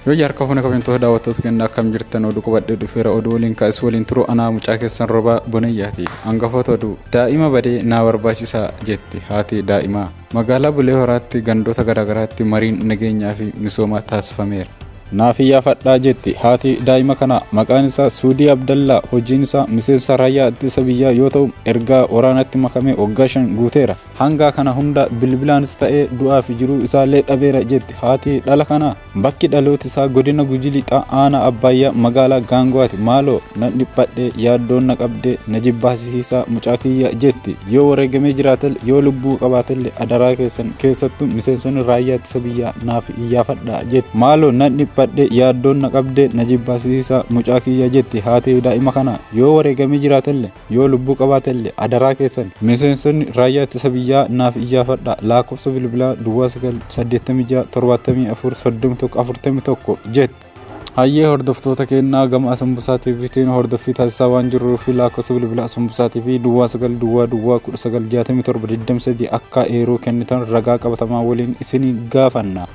Yoo harka fuuna kabajamtoota daawwattoota kennaa akkam jirtan oduu qabadhee dhufeera oduu waliin kaasuu waliin turu anaa mucaa keessan Roobaa Bonayyaati. Hangafoota oduu daa'ima badee naa barbaachisaa jetti haati daa'imaa. Magaalaa Bulee Horaatti gandoota garaagaraatti mariin nageenyaa fi misoomaa taasifameera. Naaf iyyaafadhaa jetti haati daa'ima kanaa. Maqaan isaa Suudii Abdallaa, hojiin isaa miseensa raayyaa ittisa biyyaa yoo ta'u ergaa waraanatti makamee waggaa 5 guuteera. Hanga kana hunda bilbilaanis ta'ee du'aa fi jiruu isaallee dhabeera jetti haati dhala kanaa. Bakki dhaloota isaa godina Gujii Lixaa aanaa Abbaayyaa magaalaa Gaangowaati. Maaloo na dhiphadhee yaaddoon na qabdee na jibbaasisiisaa mucaa kiyya jetti. Yoo wareegamee jiraatellee yoo lubbuu qabaatellee adaraa keessan keessattuu miseensonni raayyaa ittisa biyyaa naaf iyyaafadhaa jetti. Maaloo na dhiphadhee yaaddoon na qabdee na jibbaasisiisaa mucaa kiyya jetti haati daa'ima kanaa. Yoo wareegamee jiraatellee yoo lubbuu qabaatellee adaraa keessan miseensonni raayyaa ittisa biyyaa naaf iyyaafadhaa. Lakkoofsa bilbilaa duwwaa 9 86 74 31 41 jetti. Hayyee hordoftoota kennaa gama Asumbusaa TVtiin hordoffii taasisaa waan jirruuf lakkoofsa bilbilaa Asumbusaa TV duwwaa 9 duwwaa duwwaa 19 67 23 akka eeruu kennitan ragaa qabatamaa waliin isinii gaafanna.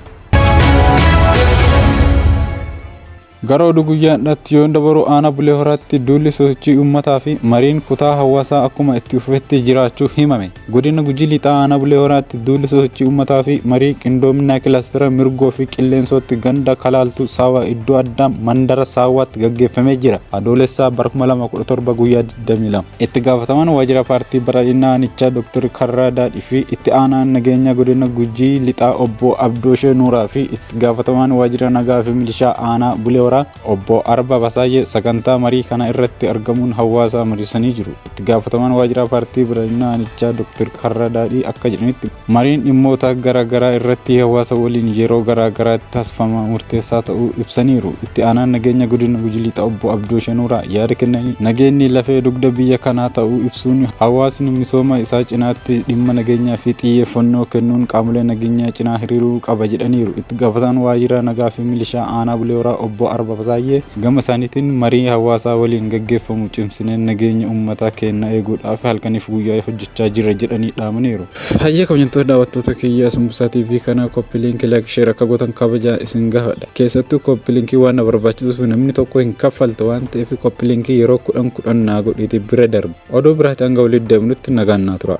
Gara oduu guyyaa har'aatti yoo dabaru aanaa Bulee Horaatti duulli sochii uummataa fi mariin kutaa hawaasaa akkuma itti fufetti jiraachuu himame. Godina Gujii Lixaa aanaa Bulee Horaatti duulli sochii uummataa fi marii qindoominaa kilaastera Mirgoo fi Qilleensootti ganda Kalaaltuu Saawaa iddoo addaa mandara Saawaatti gaggeeffamee jira. Adoolessaa bara 2017 guyyaa 22. Itti gaafatamaan waajjira paartii badhaadhinaa aanichaa Dr. Karraa Daadhii fi itti aanaan nageenya godina Gujii Lixaa obbo Abdooshee Nuuraa fi itti gaafatamaan waajjira nagaa fi milishaa aanaa Bulee Horaa obbo Arba Basaayyee sagantaa marii kana irratti argamuun hawaasa mariisanii jiru. Itti gaafatamaan waajjira paartii badhaadhinaa aanichaa Dr. Karraa Daadhii akka jedhanitti mariin dhimmoota garaagaraa irratti hawaasa waliin yeroo garaagaraatti taasifamaa murteessaa ta'uu ibsaniiru. Itti aanaan nageenya godina Gujii Lixaa obbo Abdooshee Nuuraa yaada kennanii nageenyi lafee dugda biyya kanaa ta'uu ibsuun hawaasni misooma isaa cinaatti dhimma nageenyaa fi xiyyeeffannoo kennuun qaamolee nageenyaa cinaa hiriiruu qaba jedhaniiru. Itti gaafatamaan waajjira nagaa fi milishaa aanaa Bulee Horaa obbo Arba Basaayyee gama isaaniitiin marii hawaasaa waliin gaggeeffamu cimsinee nageenya uummataa keenya eeguudhaaf halkaniif guyyaa hojjechaa jira jedhanii dhaamaniiru. Hayyee kabajamtoota daawwattoota kiyya Asumbusaa TV kana copy link like share akka gootan kabajaa isin gaafadha. Keessattuu copy linkii waan na barbaachisuuf namni tokko hin kaffaltu waan ta'eef copy linkii yeroo 10 10 naa godhiiti bira darba. Oduu biraatti hanga walitti deemnutti nagaan naa tura.